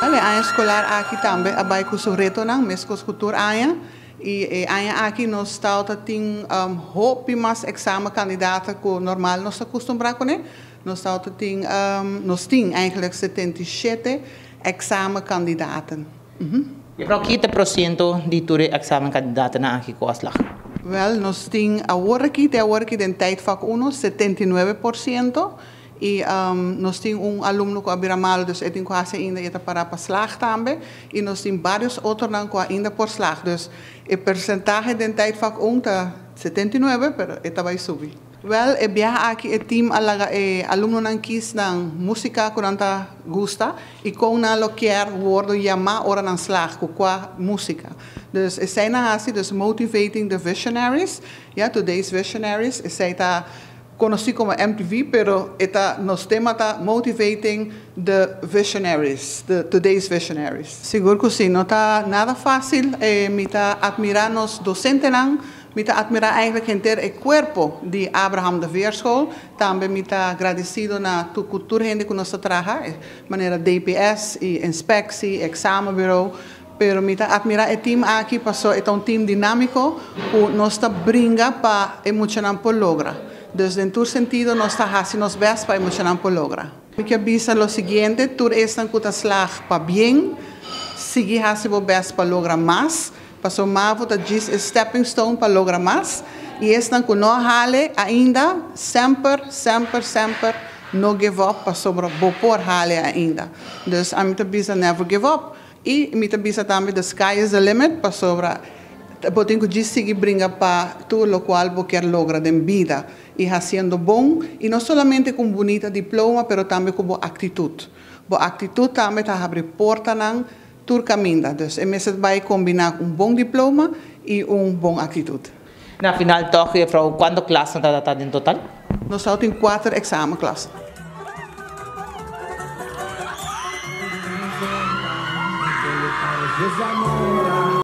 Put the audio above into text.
E aña escolar aki tambe a bay cu su retonan, mescos cu tur aña. Y e aña aki nos tabatin hopi mas examenkandidaten cu normal nos ta acostumbra cu ne. Nos tin eigenlijk 77 examenkandidaten. Pero ki ta porciento di tur examenkandidaten aki cu a slaag? Wel, nos tin awor aki, te awor aki den tijdvak 1, 79%. Y nos tin un alumno cu a bira malo, dus e tin cu ainda e ta para pa slaag tambe. Y nos tin varios otronan cu ainda por slaag. Dus e porcentahe den tijdvak 1 ta 79, pero e ta bay subi. Wel, e biaha aki e team a laga e alumnonan kies nan musica cu nan ta gusta y con nan lo kier wordo yama ora nan slaag, cu cua musica. Dus esey nan a hasi, dus Motivating the Visionaries, ja, Today's Visionaries, esey ta conoci como MTV, pero e ta, nos tema ta Motivating the Visionaries, the Today's Visionaries. Sigur cu si, no ta nada facil, mi ta admira nos docentenan, mi ta admira eigenlijk henter e cuerpo di Abraham de Veerschool. Tambe mi ta agradecido na tur hende cu nos ta traha, manera DPS y inspectie, examenbureau. Pero mi ta admira e team aki, paso e ta un team dinamico, cu nos ta bringa pa e muchanan por logra. Dus den tur sentido nos ta haci nos best pa e muchanan por logra. Mi kier bisa lo siguiente, tur esnan cu ta slaag pabien, sigui haci bo best pa logra mas, paso mavo ta djis a stepping stone pa logra mas, y esnan cu no a hale ainda, semper, semper, semper, no give up, pasobra bo por hale ainda. Dus ami ta bisa never give up. Y mi ta bisa tambe the sky is the limit, pasobra bo tin cu sigui bringa pa tur locual bo kier logra den bida. Y haciendo bon, y no solamente cu bunita diploma, pero tambe cu bo actitud. Bo actitud tambe ta habri portanan tur caminda. Dus e mester bay combina un bon diploma y un bon actitud. Na final toch, juffrouw, cuanto klas ta in total? Nos tin 4 examenklas. Desamora.